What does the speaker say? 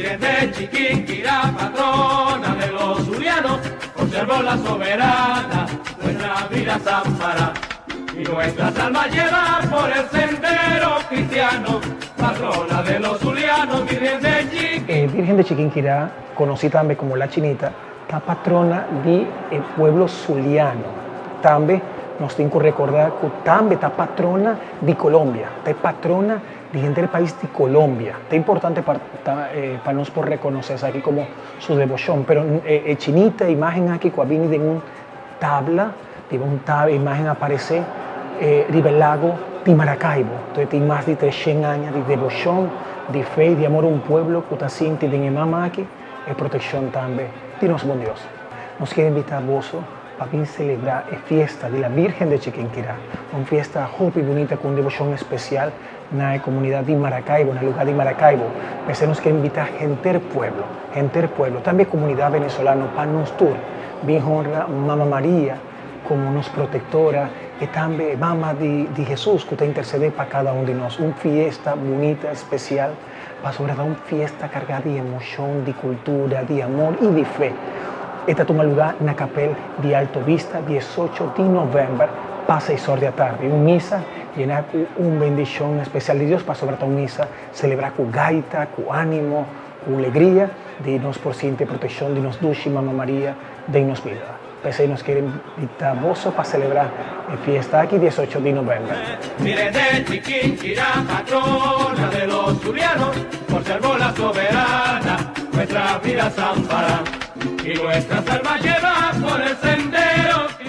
Virgen de Chiquinquirá, patrona de los zulianos, conservó la soberana, nuestra vida ampara. Y nuestras almas lleva por el sendero cristiano, patrona de los zulianos, Virgen de Chiquinquirá. Virgen de Chiquinquirá, konosí tambe komo La Chinita, ta patrona di e pueblo zuliano. Tambe nos tin ku rekordá ku tambe ta patrona di Colombia, ta e patrona di henter e pais di Colombia. Ta importante pa pa nos por rekonosé esaki komo su deboshon. Pero e Chinita, e imágen aki ku a bini den un tabla, riba un tabla e imágen a aparesé riba e lago di Maracaibo. Entonces tin mas di 300 aña di deboshon, di fe i di amor un pueblo ku ta sinti den e mama aki e protekshon tambe di nos bon Dios. Nos kier invitá boso pa bin selebrá e fiesta di la Virgen de Chiquinquirá, un fiesta hopi bunita ku un deboshon espesial na e komunidat di Maracaibo, na e lugá di Maracaibo. P'esei nos kier invitá henter pueblo, henter pueblo, tambe e komunidat venezolano pa nos tur bin honra Mama Maria komo nos protektora i tambe Mama di di Hesus ku ta intersedé pa kada un di nos. Un fiesta bunita, espesial, pasobra ta un fiesta kargá di emoshon, di kultura, di amor i di fe. E ta tuma lugá na kapel di Alto Vista 18 di novèmber pa 6 or di atardi. Un misa yená ku un bendishon espesial di Dios pasobra ta un misa selebrá ku gaita, ku ánimo, ku alegria di nos por sinti e protekshon di nos dushi Mama Maria den nos bida. P'esei nos kier invitá boso pa selebrá e fiesta aki 18 di novèmber. Virgen de Chiquinquirá, patrona de los zulianos, conservó la soberana, nuestra vida ampara y nuestras almas lleva por el sendero.